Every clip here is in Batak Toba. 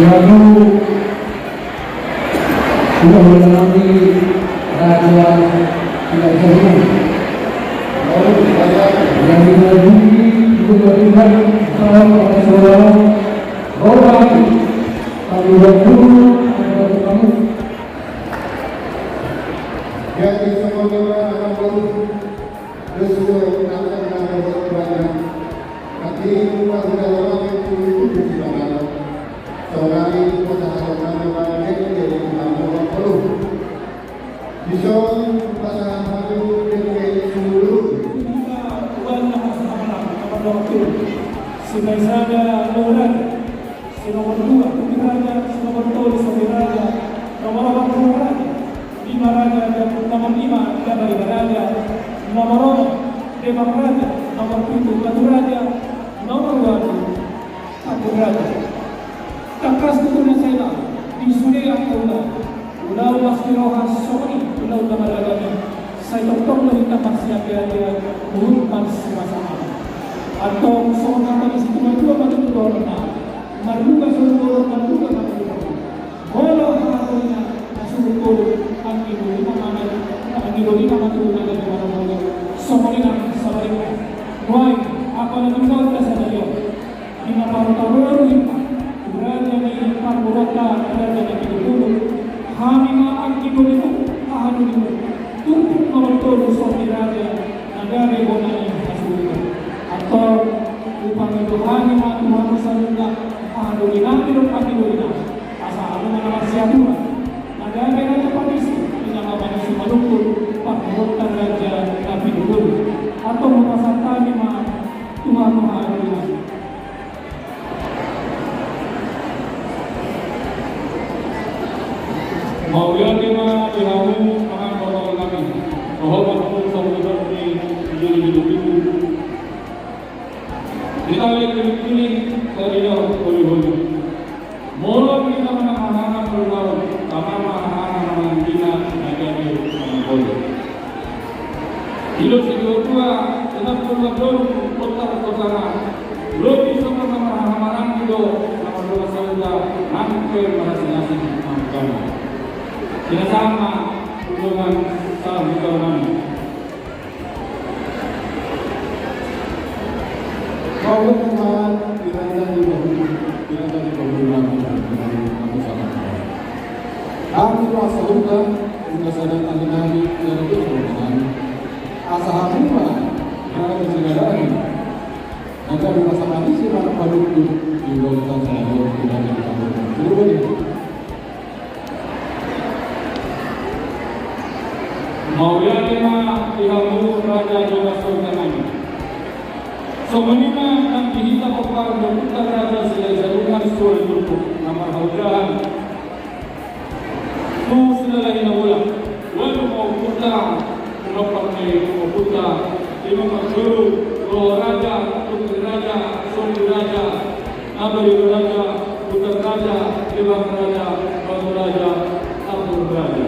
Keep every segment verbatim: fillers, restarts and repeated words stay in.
Lagu sudah mengalami raja tidak jauh. Yang kita bunyi juga tidak tahu apa suara. Rohani, kami berguru kepada kamu. Jadi, semua orang akan berguru. Terus itu, nanti kita berbuat banyak. Tapi, lupa sudah lama itu, itu di mana. Saudari, kota Harapan, Harapan, jadi, jadi, jadi, Dison pasahat hamu dengke sumurut. Ketika uban na pasahat hamu, nomor dua puluh. Sipaisada loran, si nomor dua, Putri Raja, si nomor tolu, Sopi Raja, nomor opat, Putri Raja, lima Raja, dan nomor lima, Gabari Raja, nomor onom, Debang Raja, nomor pitu, Batu Raja, nomor walu, Atur raja. Tangkas tutu na sai laho, di sude angka ulaon. Ulaon las ni roha songon i, ulaon na maragam i. Sai tongtong do hita marsiateate, huhut marsipasahaton. Antong songon hata ni situa-tua ma tutu dohononna. Marluga solu bolon, marluga ma tutu. Molo haha tolina na suhut bolon, anggi bolina ma na, anggi bolina ma tutu na gabe marombolan. Songon i nang sabalikna. Nuaeng, apala di ulaon na sadari on. Di na parutaruan i, raja ni parboruonta, raja ni Pinupulu. Hami ma anggi dolimu, haha dolimu. Tumpuk nomor tolu Sopi Raja, na gabe bona ni hasuhuton. Antong, hupangido hami ma tu hamu saluhutna, haha dolinami dohot anggi dolinami. Asa hamu ma na marsiatura. Na gabe raja panise, i na ma panise manungkun, parboruonta raja na Pinupulu. Antong hupasahat hami ma tu hamu haha dolinami. Mauliate ma di hamu amang boru nami. Dohot hamu songon i di julu-julu. Di tali guling-guling, tali holi-holi. Molo hita manang haha na marulaon, tama ma haha na manang hita na gabe manang holi. Didok situa-tua, tetap keluar dulu, kota-kota. Lobi songon na marhaha maranggi do, na mardongan sahuta, nang pe marasing-asing manggana. Sinasama, hubungan sahuta nami. Kau teman, kiranya di bahulu, kiranya di bahulu nami, nami, nami sama. Kami kuasa hukum, sudah sadar kami nami, kiranya di bahulu nami. Asa hamu ma, raja Siladari. Maka di masa kami si mana paduk tu, di lautan sana, di lautan sana, di lautan sana. Jadi boleh. Mauliate ma di hamu raja jala sultan nami. Songon i ma nang di hita pomparan ni ompunta raja Silahi Salungan suhut turpuk na marhaojahan. Tu Silalahi Nabolak, ualu ma ompunta, pinompar ni ompunta, ima parjolo, Roha Raja, Putri Raja, Sopi Raja, Nababan Raja, Butar Raja, Debang Raja, Batu Raja, Tambun Raja.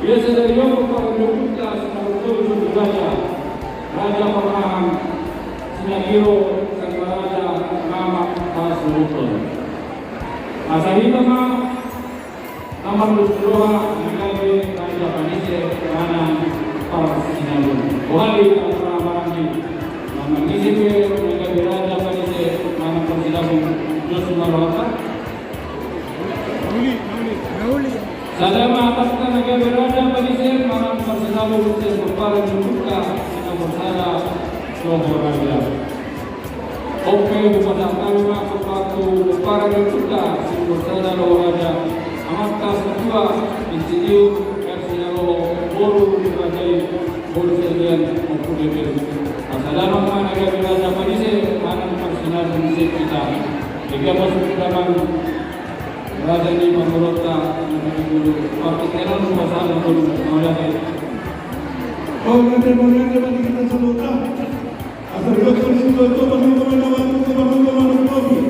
Ia sadari on parjolo ompunta, si nomor tolu Sopi Raja, Raja Parmahan, Sinagiro, Sangkaraja, Mamak, Pasuruan. Asa hita ma na marlos ni roha, na gabe raja panise, manang Parsinabung. Bohali angka na marhaha maranggi. Manang ise pe na gabe raja manise manang parsinabung, jos ma rohanta. Sada ma angka na gabe raja manise manang parsinabung sian pomparan ni ompunta Sinaga Porsada dohot raja. On pe hupasahat hami ma tu pomparan ni ompunta Sinaga Porsada dohot raja, amanta satua Insinyur R C Nugroho, boru ni raja i, boru sian Ompu Debel. Asa damang ma na gabe raja manise manang parsinabung sian hita. Denggan ma sungkun damang raja ni parboruonta, na gabe boru. Partingkian on hupasahat ma boru. Mauliate. Mauliate, mauliate ma di hita saluhutna. Asa didok tu situan tu pasti pemain awal tu pemain awal tu pemain.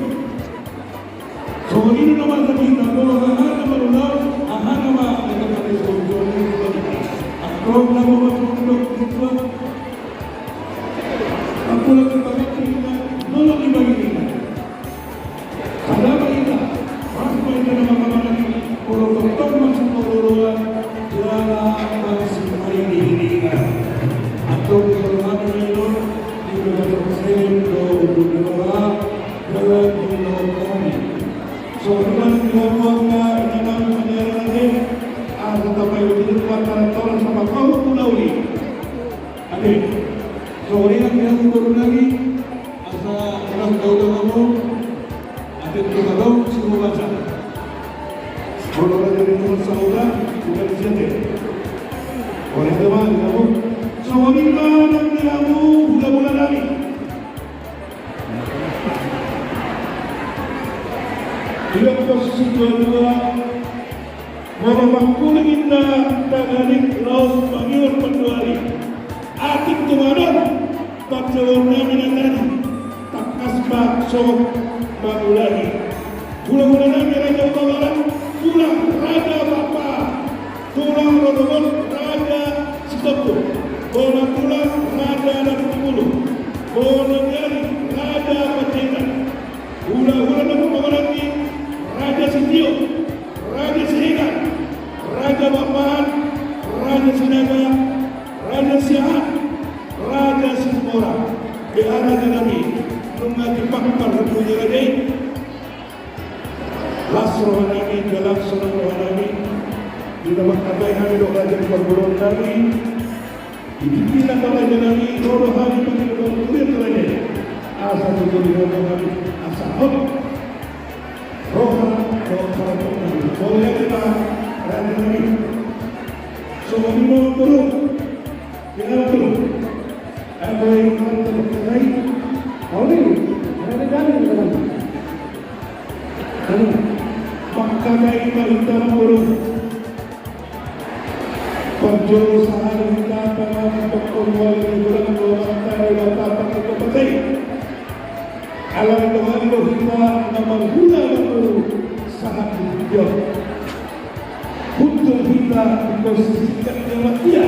Songon i do na masa di hita, molo aha na manulak, aha na ma, na masa di situan tu pemain. Akrong na ma masuk dok di situan. Aku lagi pakai cerita, nolong di bagi kita. Sada ma hita, ras ma hita na mangkamanami, molo tongtong masuk loloan, jala masuk ai di hita. Atau di loloan na i do, di loloan selen do, untuk di loloan, jala di loloan kami. So, di mana di loloan na, ina nami maniara nami, asa tapai di loloan, antara toran sama kau pun auli. Ate, so, di mana di loloan nami, Asa ras daudaun hamu, ate tu adong si hubaca. Molo na jadi nomor sahuta, bukan di sian te. Oleh teman, di hamu. Songon i ma nang di hamu, hula-hula nami. Di posisi kedua, molo mangkuling inna taganing laos mangion manduari. Atik tu madon, panjouon nami na tadi, tangkas ma songon mangulahi. Hula-hula nami Raja Hutabarat, tulang Raja Pakpahan, tulang Rorobot Raja Sitompul, bona tulang Raja Naputi Bulu, bona ni ari Raja Panjaitan. Hula-hula na mangulahon i, Raja Sitio, Raja Siregar, Raja Pakpahan, Raja Sinaga, Raja Siahaan, Raja Situmorang. Beha raja nami, nunga dipampar hutu ni raja i. Las roha nami, jala sonang roha nami. Di na mangkatai hami dohot raja ni parboruon nami. Di tingki na pala jalan i, ro do hami pangidop tu raja i. Asa tutu di roha hami, asa hot roha dohot parboruon nami. Mauliate ma raja nami. Songon i ma boru. Dengan boru. Ayo, boru, mantap, mantap. Ayo, ini, ada dari, ada dari. Anu, mangkatai ma hita na boru. Parjolo sahali hita pangan pakon wali ni bulan dua mata dua mata pakai pakai. Alai dohali do hita na marhula na boru sahat di hujur. Huntung hita di posisi ikan jalan dia.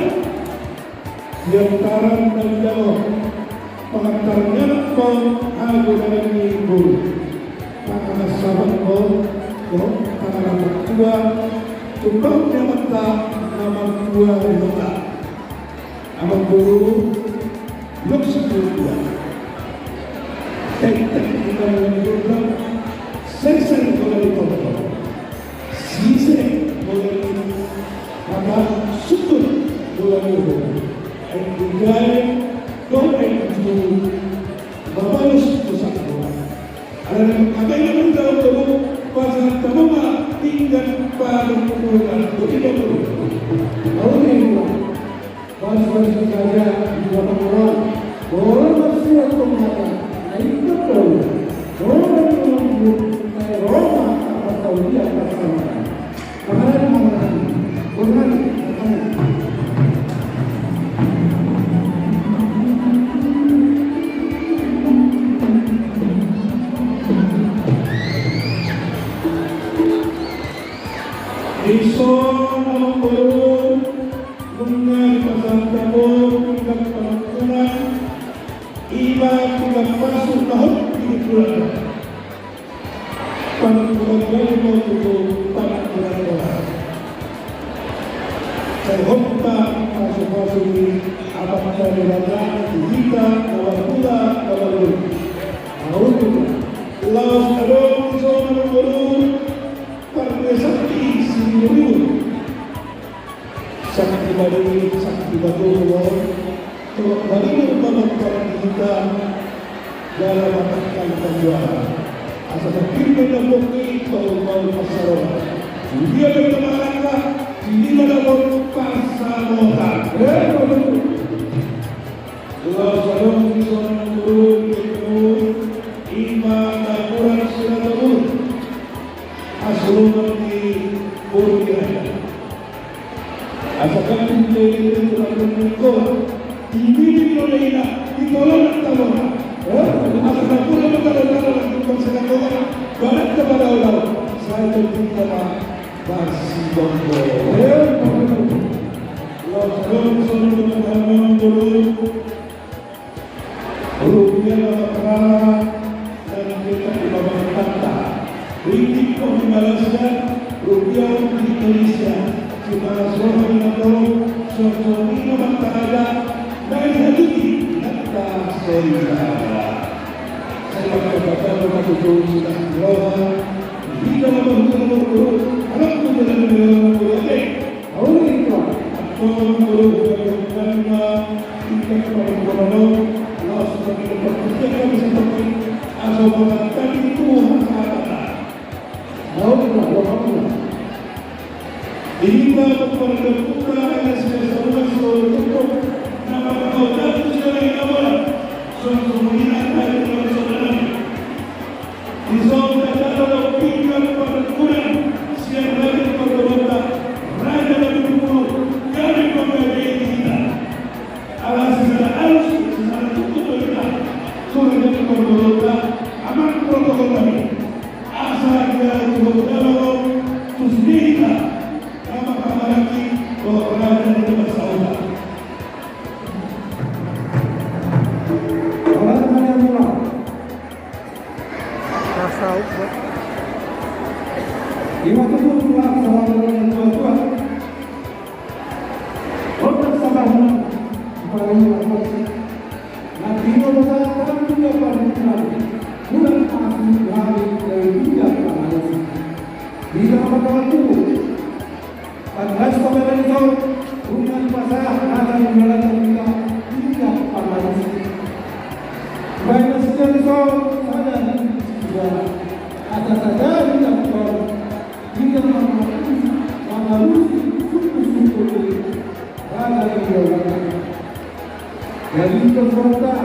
Di antaran na dijalo, pangantar ni anak do hagodangan ni boru. Panganasabak do, do, panganasabak tua, tumbang ni amanta na martua di hita. Amang boru, lok si tua. Tek, tek, di tangan ni boru, seri-seri bola di tonton. Sise bola ni hata, sukur bola ni ho. Ain digae dohot ain dijou, mabalos do sangkot. Alana angka i na mangkatai tabo, pasahat tabo ma pinggan padomu bola. Boti tabo. Au ni bola. Pas-pas saja di lapangan. Bola masuk ke mata. Ain dijou. Bola di rumah. Ain rumah. Apa tahu dia pas sama. Kemarin mau lagi. Kemarin. Pangkali raja di hita na marhula na marguru. Aut laos adong di son na marguru. Pangkali sakti si guru. Sakti madiri sakti maduru. Tolong madiri pamangkali di hita. Dalam makan dan juara. Asa sakit dan bukti tolong mau pasarona. Dia bertemanlah. Ini adalah pasarona. Eh, betul. Laos adong di son na marguru. Ima na kurang sila tahu. Asulungan di Burung Raja. Asa kan di Burung Raja. Di bibir Burung Raja. Di tolong tolong. Asa kan pun tolong tolong. Barat kepada orang. Saya berpikir apa? Masih bongkol. Laos adong di son na marguru. Rupiah na marhara na nangkin di babak tata. Ringgit on di Malaysia, rupiah on di Indonesia. Di mana suara di motor, suara di mata ada, dari hati kita saudara. Saya pakai bapak rumah tujuh sudah roha. Di dalam rumah tujuh, anak tujuh dan rumah tujuh. Auri tua, aton guru guru kami, tingkat paling guru, laos kami dapat kerja kami seperti asal makan tadi itu. Auri tua, dua kami. Ini kita kepada kita, ada sesuatu yang selalu cukup. Nama kau dan segala yang awal. Sungguh ini ada di dalam saudara. Di son na marhara tingkat parguru, sian raja parguru, raja na pinupulu, jadi panggabean hita. Ala sisada alus, sisada tutu hita, tu raja parguru, amang protokol kami. Asa dia tutu dalam, tu sini hita, nama kamaraki, bahwa raja di tempat sauda. Orang mana yang murah? Rasa ukur. Ima tutu tulang sahabat dan tua-tua. Otak sabar menang. Paling apa? Nanti mau besar kan punya pernikahan. Bulan masih hari dari tiga pangalasan. Bisa apa kawan tubuh? Tangkas pameran i son, unang pasah, nasa ni balasan hita, hita pamalusi. Baen na sian i son, sada ni sisada. Asa sada hita son, hita mamalusi, mamalusi, sungkun-sungkun ni raja ni balasan. Jadi, peserta,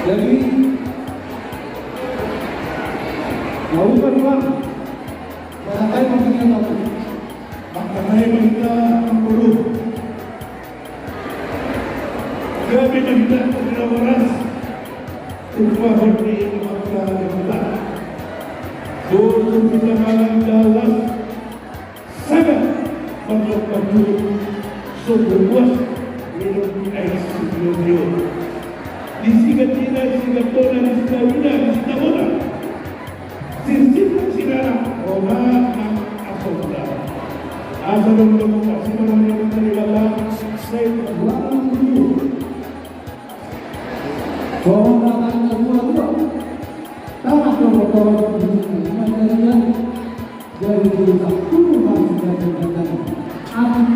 jadi, mau kan, Bang? Barangkali maksudnya apa? Barangkali kita perlu. Kami minta terima kasih. Upah di mata kita. Untuk kita malam dalam sangat banyak bantu. Sungguh puas minum di air studio. Di siga tina, di siga tona, di siga wina, di siga bona. Sisip sinana, Roma nang Asoka. Asa dong dong kasih malam yang tadi bala, saya ulang dulu. Roma nang Asoka. Tanah dong dong, ini dari yang dari dulu tak dulu masih dari yang tadi. Adik,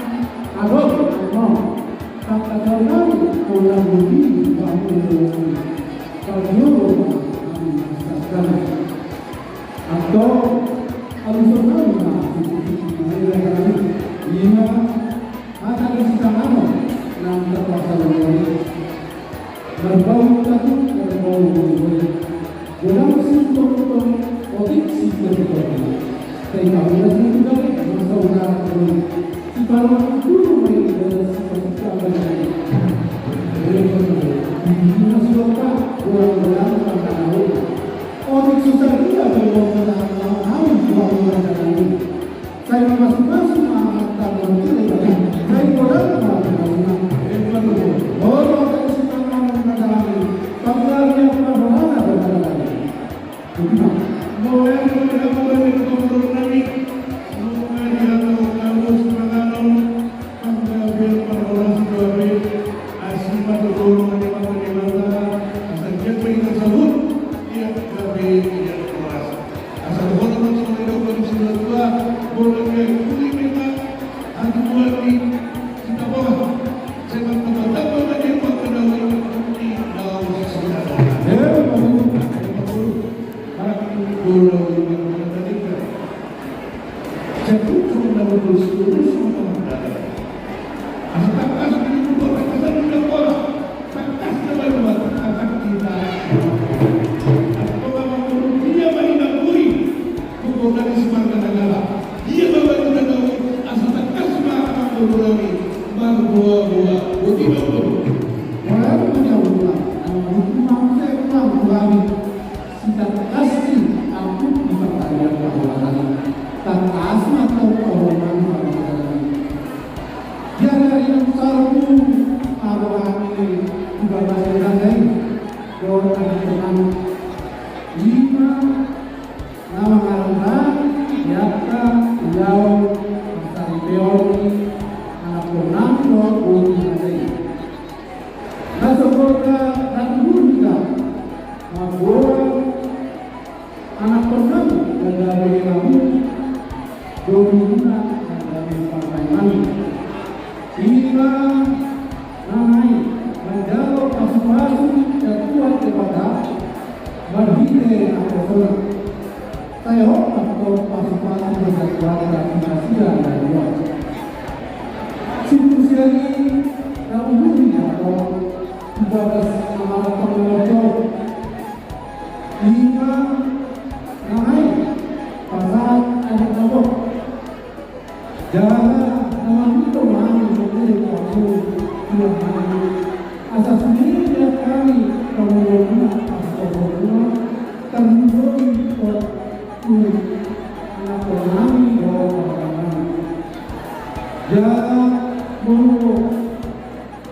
adok, adok. Tangkas nami, ulang budi, bangun ulang. Pajolo, nami, sakali. Atau, alusan nami, nah, lima, hata di sitangano, nang terpaksa lima. Marbau tatu, marbau marbau. Godang sintong-tong, otik sintong-tong. Tei kamu lagi juga, masa udah, si parang dulu, mai, dari si parang dulu. Ini masih lengkap, godang-godang, tangkal. Otik susah juga, kalau mau menang, mau, mau, mau, mau. Sai mamasu-masu ma amanta, sai godang ma amanta. Olo, sai sinamot na dami, panggabean na dami. Mauliate ma di hamu, amang boru nami. Mauliate ma di hamu, amang boru nami. Panggabean parhorasan dope, asi ma tu dolok ni Amanta Debata, asa anggiat ma hita saut, ia gabe ia horas. Asa dohonon ma songon na nidok ni situa-tua, molo anggiat uli pe hatubuan ni Sitapongan, sai martamba-tamba ma di hamu angka na uli, di na uli Sitapongan. Eh, bagus. Eh, bagus. Marangkup bola ulang tadi kan. Saya tuh cuma dapat terus, terus sama teman-teman. Asa tangkas di rumah, tangkasan di dapur. Tangkas na baru, tangkasan kita. Asa kau mau turun, dia main dapuri. Kau dari Sumatera Negara. Dia bawa juga tahu, asa tangkas ma anak boru nami. Marboa-boa. Boti dapur. Wala punya ulang. Anak boru nami, saya ulang lagi. Sitangkas ni ampun di partangiangan pahorasan. Tangkas ma tong pahorasan pahorasan. Di ari-ari na salpu, aro hami di bagas ni randai, dohot anak teman. Lima, nama marandai, di angka, ulaon, parsaripeon ni, anak teman, dohot boru ni randai. Na so hot na tubu hita, mamboan anak ternam na gabe helamu, boru na gabe parmainami. Ima na naeng manjalo pasu-pasu dari Tuhan Debata, marhite apostel. Sai hot ma tong pasu-pasu na sakuat na sisasida na dua. Situ sian i na umur ni atau di bagas na marantong na marantong. Ima na naeng pasahat adat na hot. Jala na mangido ma hami mangolu tu Tuhan nami, asa sude hami pangolomuna, asa pangolomuna tarlumobi tu anak nami dohot anak nami. Jala molo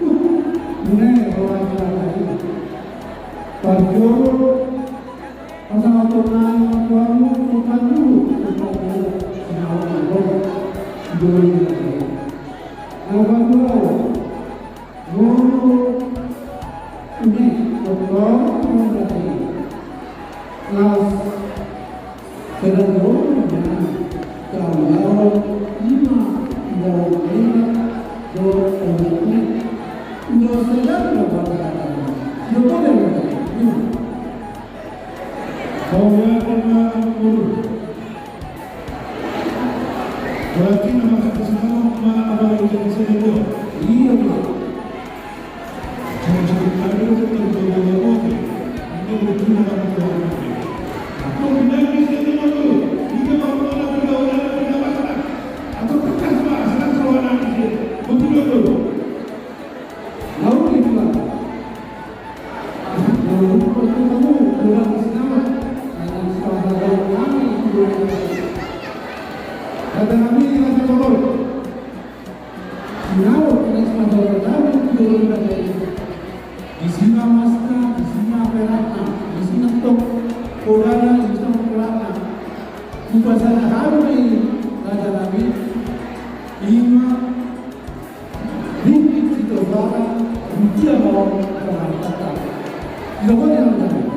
Tuh, mune roha jala i. Parjolo pasahaton nami tu hamu, tu hamu, tu hamu, sinawat na ro. Dua i. Na paduahon, molo uli doktor na berarti las. Sedang dulu dengan tahu-tahu ima, tahu-tahu ini, tahu-tahu ini. Udah sedang dapat kata-kata. Dia boleh berkata, ima. Kau ya pernah guru. Berarti nama kata sama, ma, apa yang jadi saya tahu. Iya, Pak. Sinaur, kena sepatu baru. Sinaur, kena sepatu baru. Di sina masna, di sina perakna, di sina tok, kodana, di sina perakna. Kupasada hamu di raja nami, ima, ringgit sitio bara, rupiah mau, kena tata. Tidak boleh yang lain.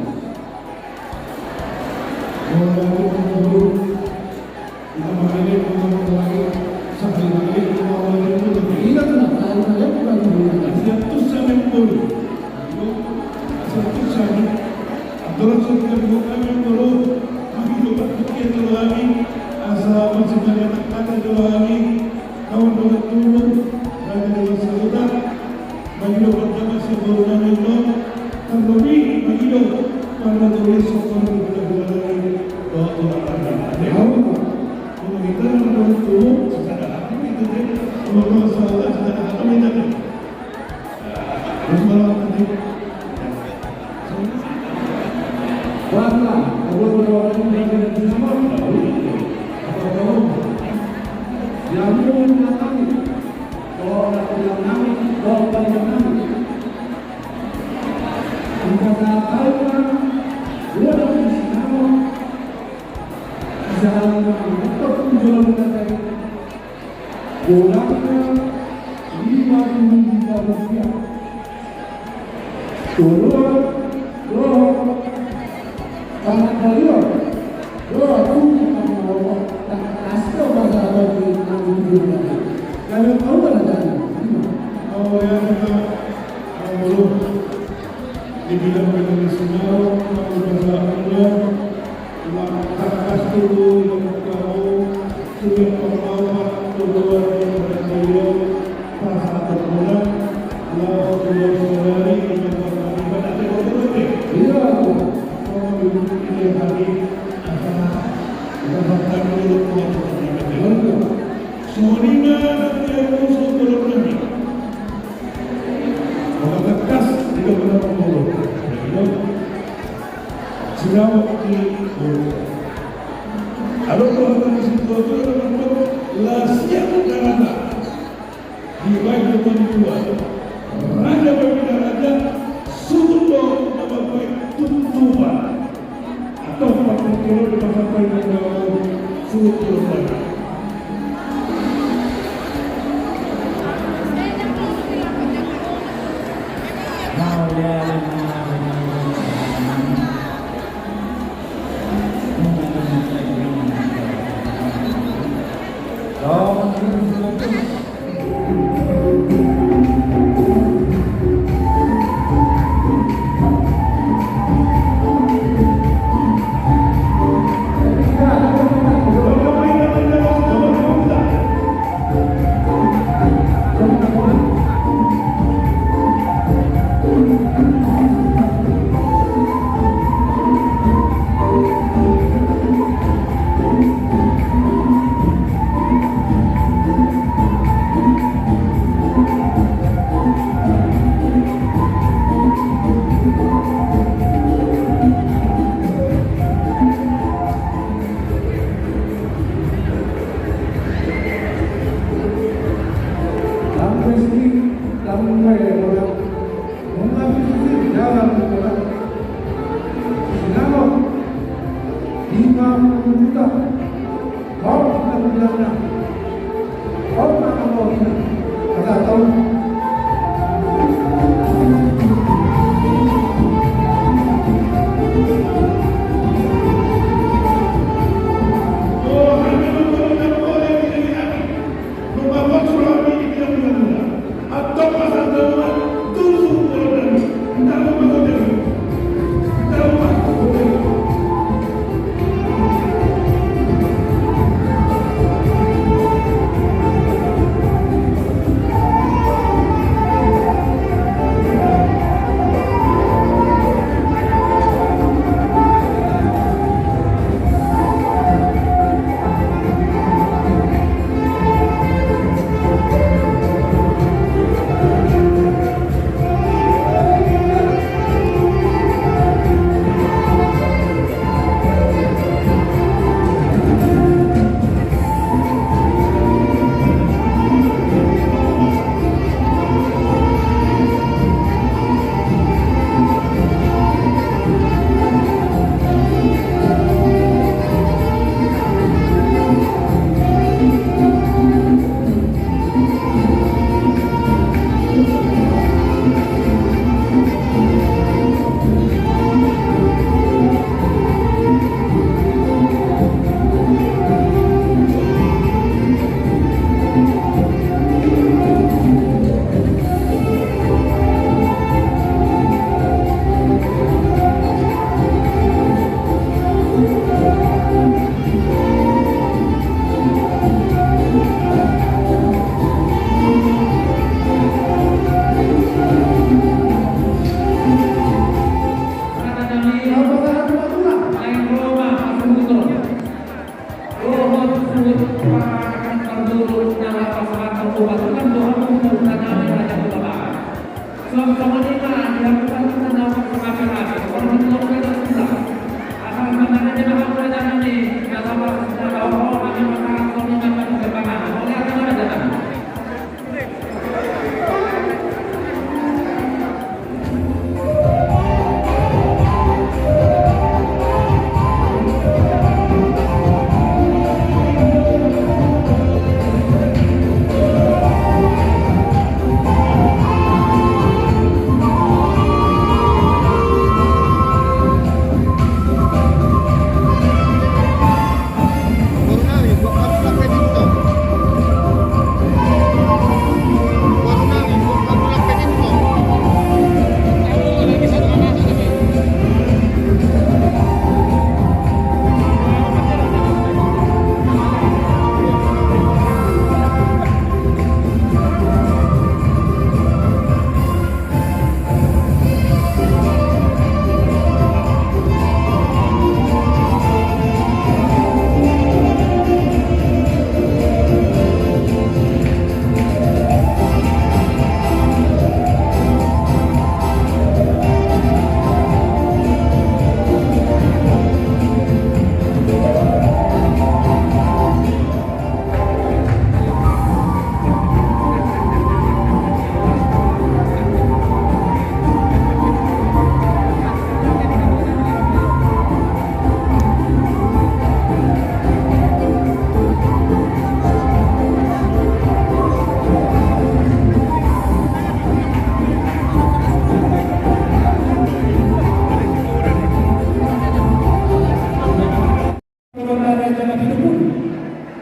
Mangido parjama sian boru nami on, tarlobi mangido parjama sian boru nami on, tarlobi mangido. Mangido parjama sian boru nami on, tarlobi mangido. Sahala na mangetop tu jolo ni na tadi. Bolangna lima puluh juta rupiah. Tolong dohot pangan dalion dohot tumpuk na marokok. Tangkas do pasahaton ni anggi tujuh tadi. Gabe pahuan aja. Terima. Oh ya, kita. Halo. Di bidang penelisian, maka bahasa Indonesia, maka dulu, maka tahu, sudah pengalaman, kedua, yang berhasil, perasaan terpulang, lalu kedua, saudari, yang berhasil, berhasil, berhasil. Iya. Kalau dulu, tiga hari, apa, berhasil, dulu, berhasil, berhasil. Songon i ma na di musu bolon nami. Maka tangkas di dalam bolon. Sinawak di bolon. Adong do hata ni situatua na mandok, las ia karata. Dibaen do mantua. Raja pamina raja, suhut do na mambaen tutupan. Sampai sini, kamu mulai dari orang. Menghabisi jalan orang. Sinangor, lima puluh juta. Hop, kita bilang dah. Hop, mana mau kita? Kata tahu.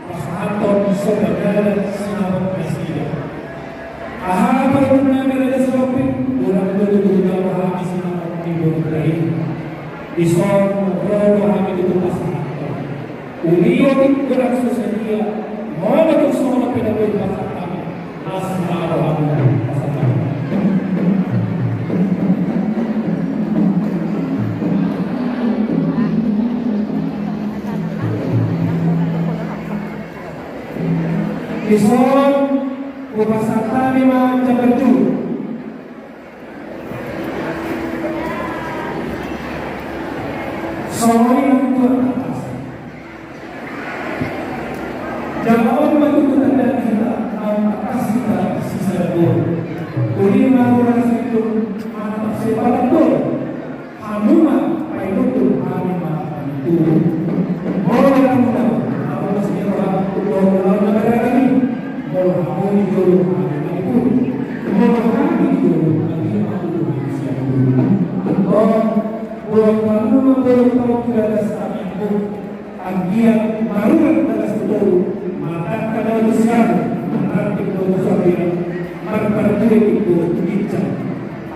Pasahathon so pagadan sinamot nasida. Aha pasahathon nami raja Sihombing, godang do tutu hami sinamot ni borunta i. Dison ro do hami tutu pasahathon. Uli otik godang so sadia, molo tung songon on pe na boi pasahat hami. Dison, hupasahat hami ma jambar jolo. Songon i ma tutu. Jala on ma tutu tanda ni hita, naung tangkas hita sisada boru. Uli ma hurang situ, mantap sepalan boru. Hamu ma painuntuk, hami ma painuntuk. Molo hamu na, hamu ma sini roha, untuk melawan negara kami. Molo hamu di jolo, hami ma di pulu. Molo hami di jolo, hami ma di pulu, hami siap dulu. Antong, buat hamu ma, buat hamu di atas kami. Anggiat marurat bagas tu toru, mandangka dalan tu siamun, manantik dalan tu sabian, marparbue tu ginjang.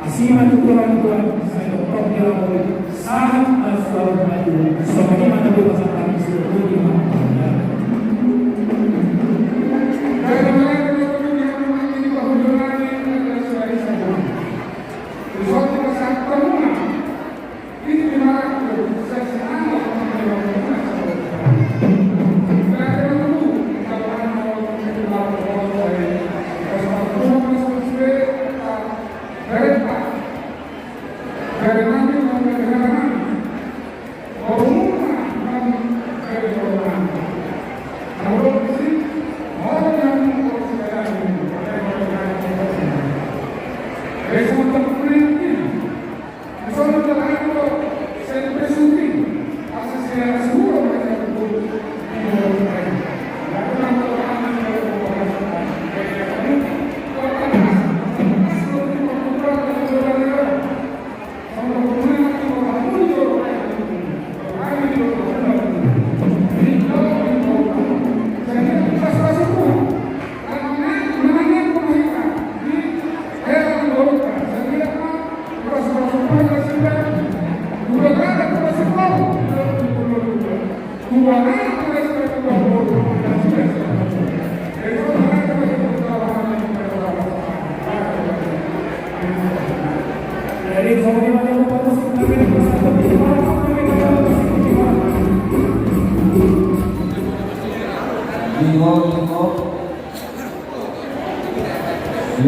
Asi ma tu Tuhan, Tuhan, sai tongtong diramoti, sahat ma selalu maju, songon i ma na boi pasahat hami, songon i ma.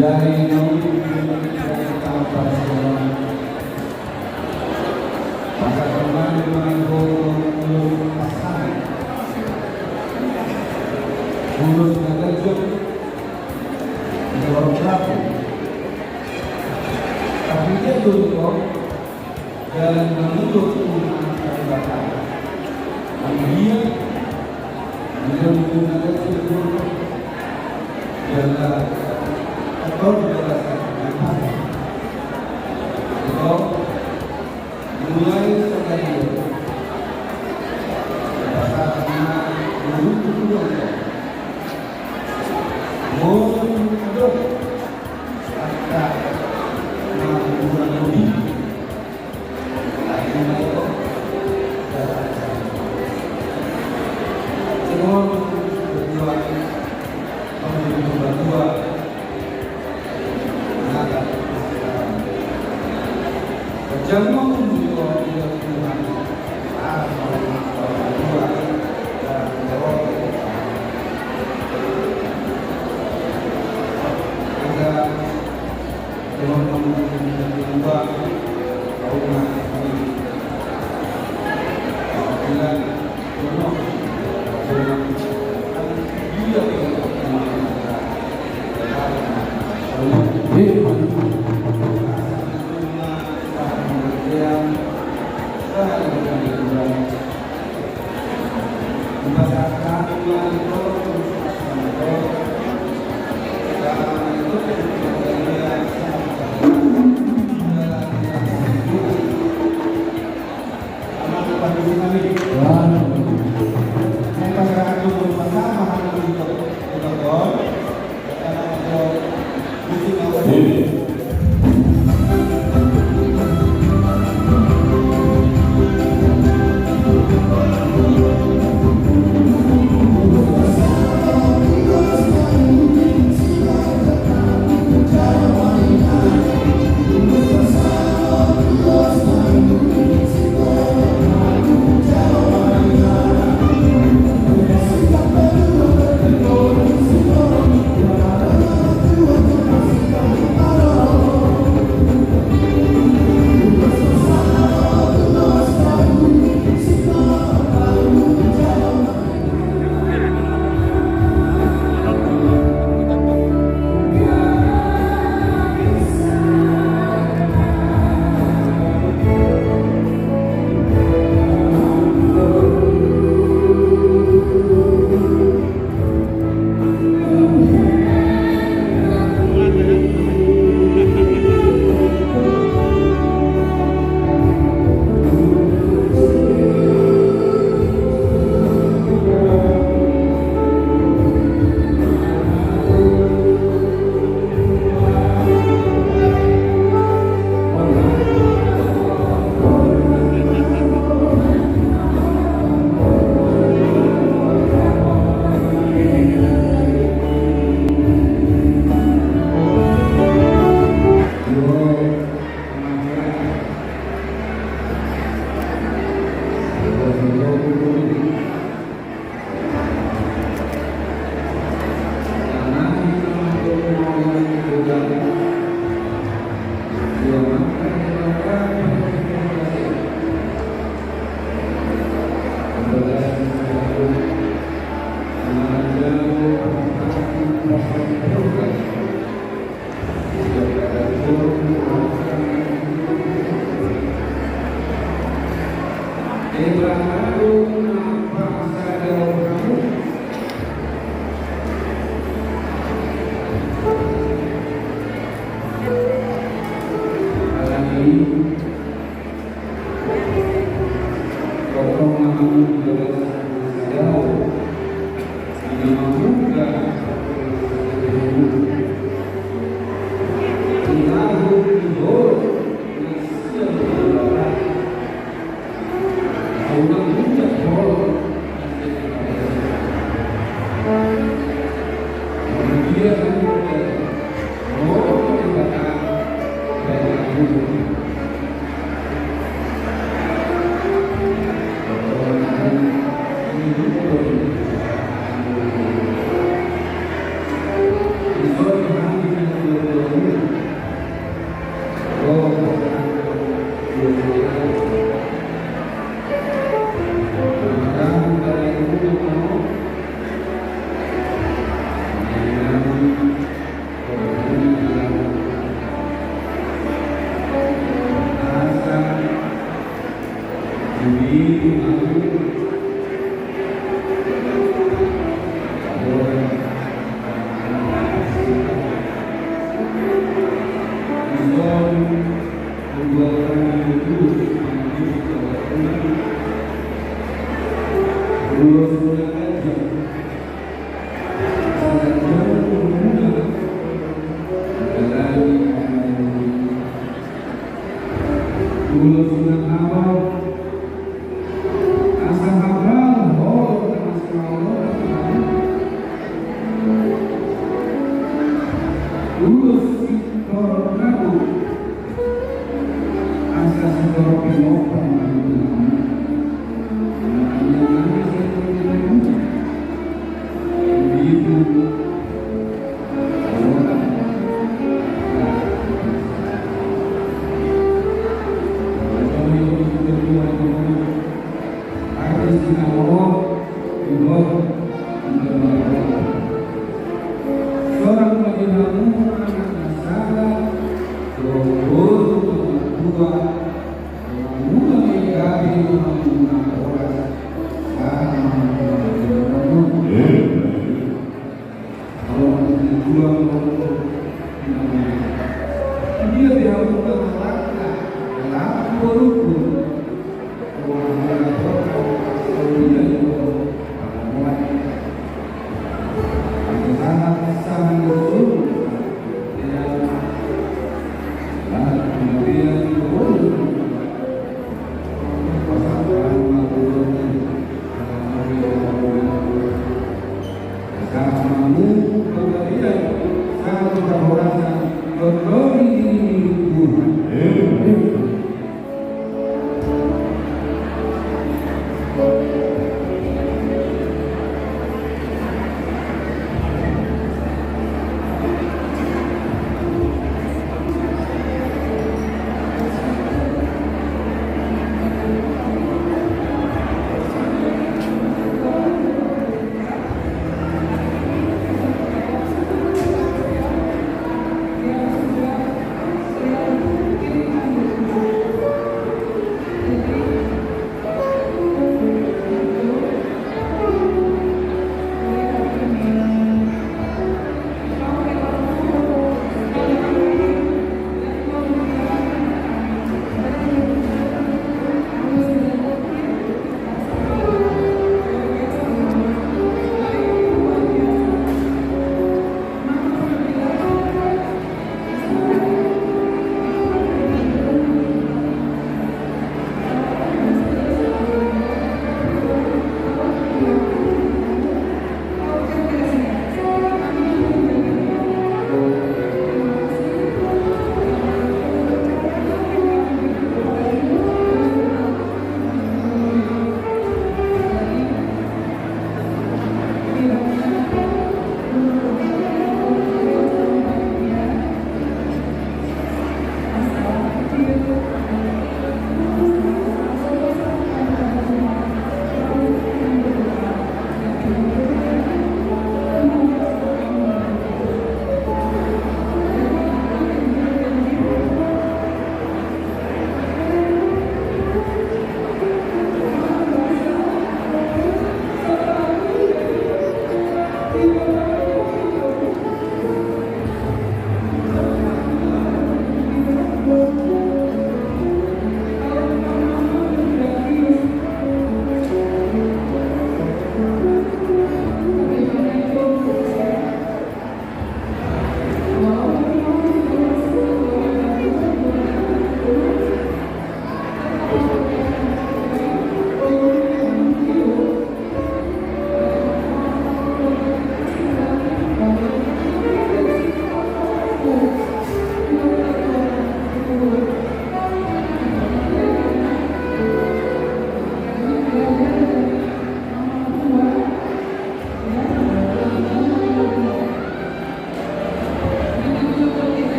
Jadi, naung, dari tanpa segala masa kemarin, menganggur, menganggur, pasangan. Ngurus negara juga. Ini orang pelaku. Tapi dia dulu kok. Jalan menuju Tuhan Kalibata. Anggia, anggia menggunakan seluruh jalan atau jalan satu. Atau mulai sekali. Pasal lima, menuju Tuhan. Mohon doa. Angka, nah, kurang lebih. Ulos na ganjang, asa ganjang umurmuna, manghatai hata ni Tuhan. Ulos na habal, asa habal holong na masihaholongan. Ulos sitorop na agung, asa sitorop pinompar ma i tu hamu. Makanya nami sai manghatai hamu. Begitu. Sonang ma di hamu anak na sala, dohot boru na martua, hamu ma i gabe hamu na horas, sahat ma hamu. Amen. Dia dia bukan alatnya, alat berukun. Tuhan dia bukan, dia itu.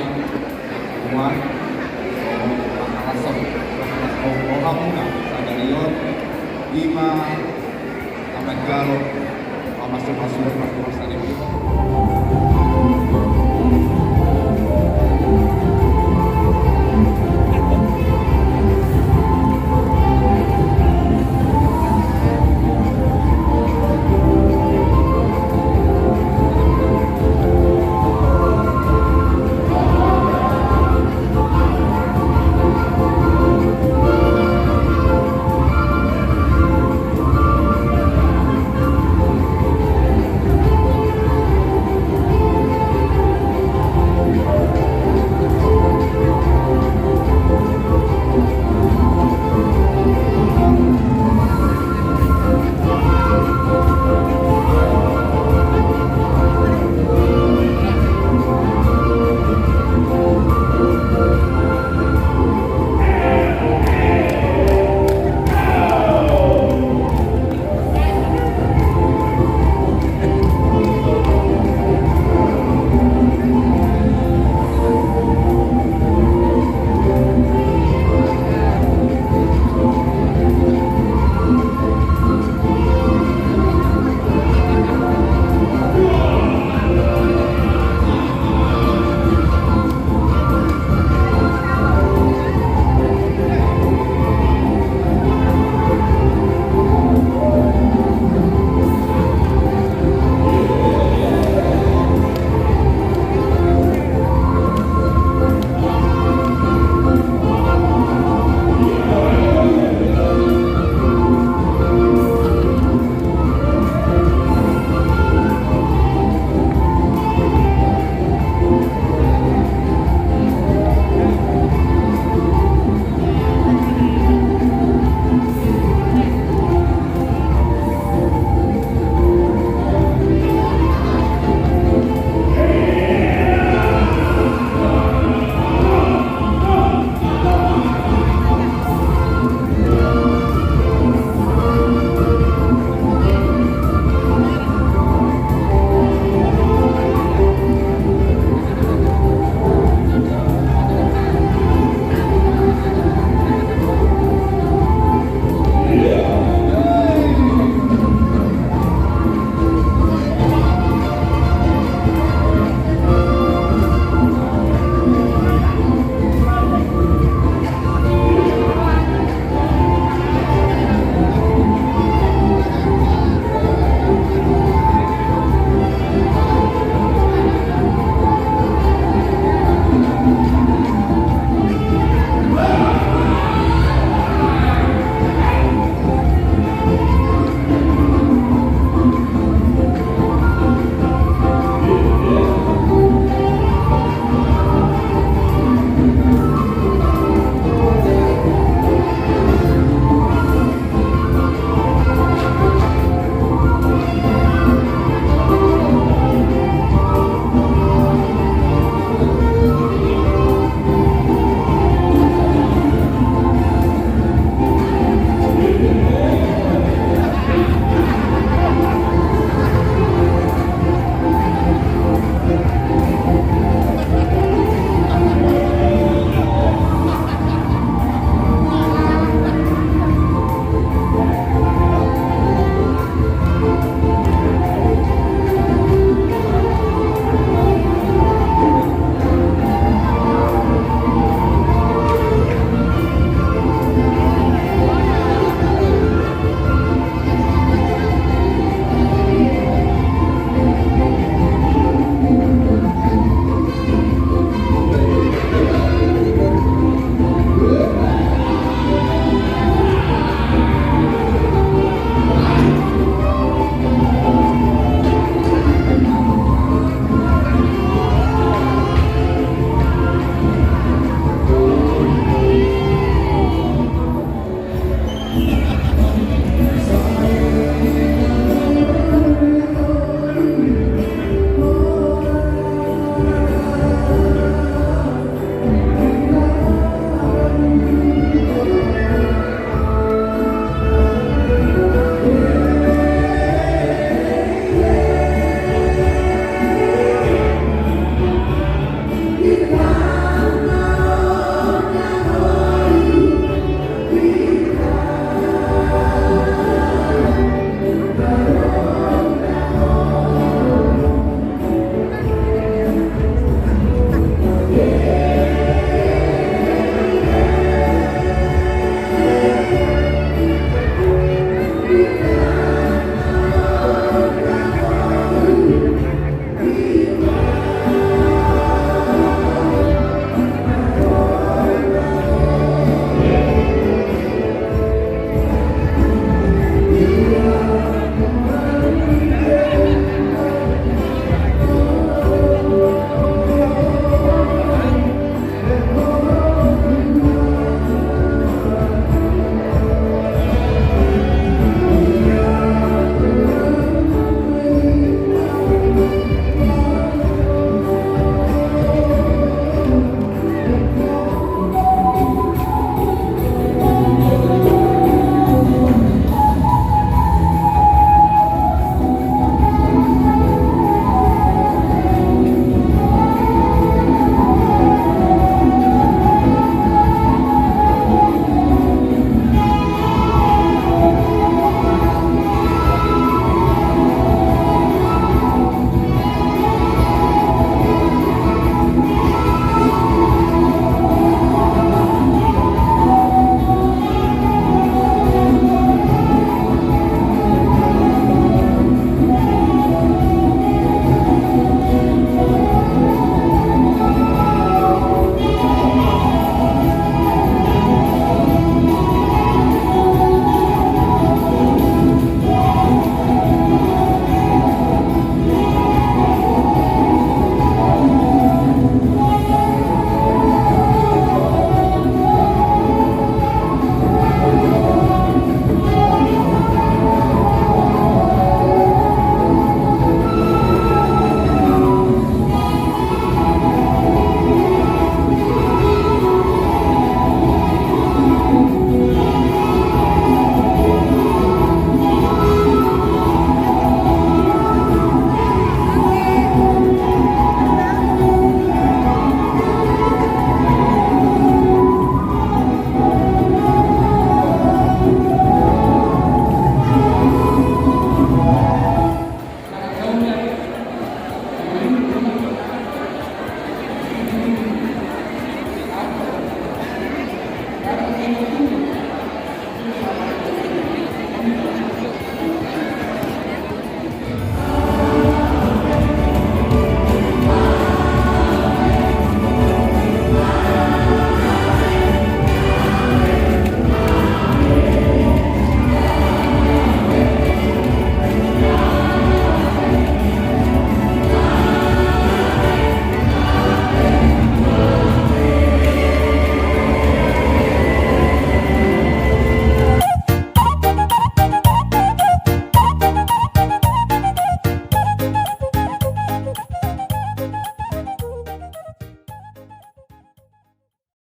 Semua, oh, alasan, oh, oh, hamuna, sadarion, ima, amat galo, amat semasuan, amat semasuan.